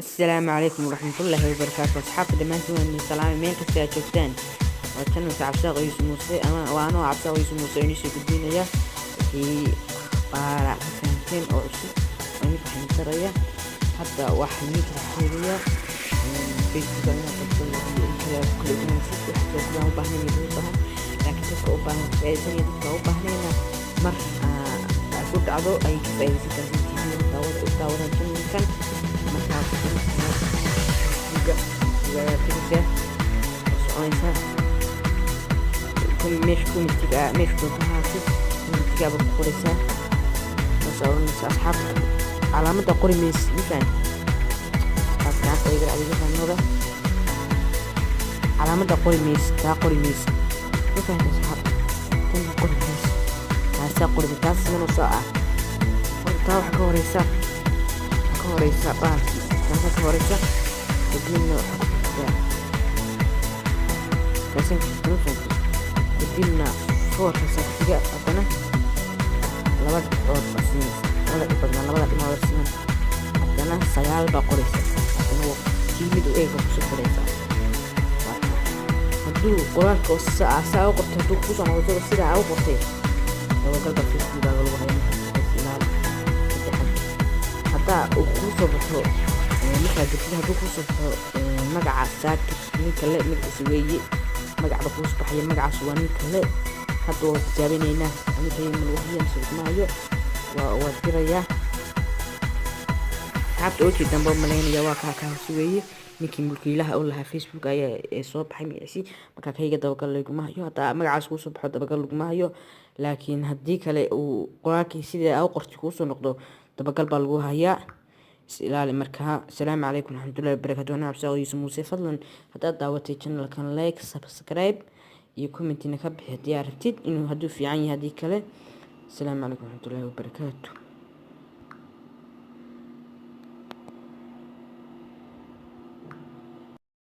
Asalaamu calaykum waraxmatullaahi wabarakaatu. Asxaabta dhammaantiin waan idin salaamay meel kasta aad joogtaan. Waa channelka Cabsaaq Yuusuf Muuse ama waa anoo Cabsaaq Yuusuf Muuse oo idiin soo gudbinaya wixii akhbaara ma fahanteen oo cusub oo idinka xamitaraya. Hadda waxaa idin kala sheegaya Facebook inaad qabto iyo in kale aad ku kala ogaanaysid. Waxa jira sidaan u baahnayn iyo u baahan, laakiin dadka u baahan ka faa'iidaysanaya, dadka u baahnayna mar ay ku dhacdo ay ka faa'iidaysan karaan si TV daawada u daawadaan channelkan. Markaa Facebooka ayaa tegaysaa oo soconaysaa meesha commentiga, meesha doonto haatay commentiga baad ku qoraysaa. Saas oranaysaa asxaabta. Calaamadda qori maysid, ma fahan? Taas gacanta iga adiga fahnooda. Calaamadda qori maysid, taa qori maysid, ma fahanta asxaabta? Tan qori maysid, taasaa qori, taas siman oo soo ah. Taa waxa ka horeysa, waxa ka horeysa bahalkii, taasaa ka horeysa. Kadibna waxaa ku xigtaa taasan ku xigta, ma fahantay? Kadibna fourkaasaa ku xiga. Haddana laba dhibcood baa siinaysa, labada dhibcood ma labada dhibcood siman. Haddana sagaal baa qoraysa. Haddana waa tii mid u eeg baa kusoo xiraysaa. Waa taa. Hadduu qoraalka oo saa u qortay, hadduu kusoo noqdo isagoo sidaa u qortay, dabagal baa Facebookaaga lagu haya. Markaas ilaali saddexan. Haddaa uu kuu soo baxo markaa jirtid, hadduu kuu soo baxo magaca Saakir, nin kale magaciisa weeye, magacba kuu soo baxaya, magacaas waa nin kale. Hadda waa tijaabinaynaa aniga ma lagu hayo mise laguma hayo. Waa dirayaa asxaabta oo jeedaan baa malaynaya. Waa kaa hoose weeye. Ninkii mulkiilaha u lahaa Facebook ayaa soo baxay magaciisii. Markaa kayga dabagal laguma hayo. Haddaa magacaas kuusoo baxo, dabagal laguma hayo, laakiin haddii kale uu qoraalkii sidii u qortay kuusoo noqdo, dabagal baa lagu hayaa. Is ilaali markaa. Asalaamu calaykum waraxmatullahi wabarakaatu. Anaa Cabsaaq Yuusuf Muuse. Fadlan haddaad daawatay channelkan, like, subscribe iyo commentina ka bixi haddii aad rabtid inuu hadduu fiican yahay, haddii kale. Asalaamu calaykum waraxmatullahi wabarakaatu.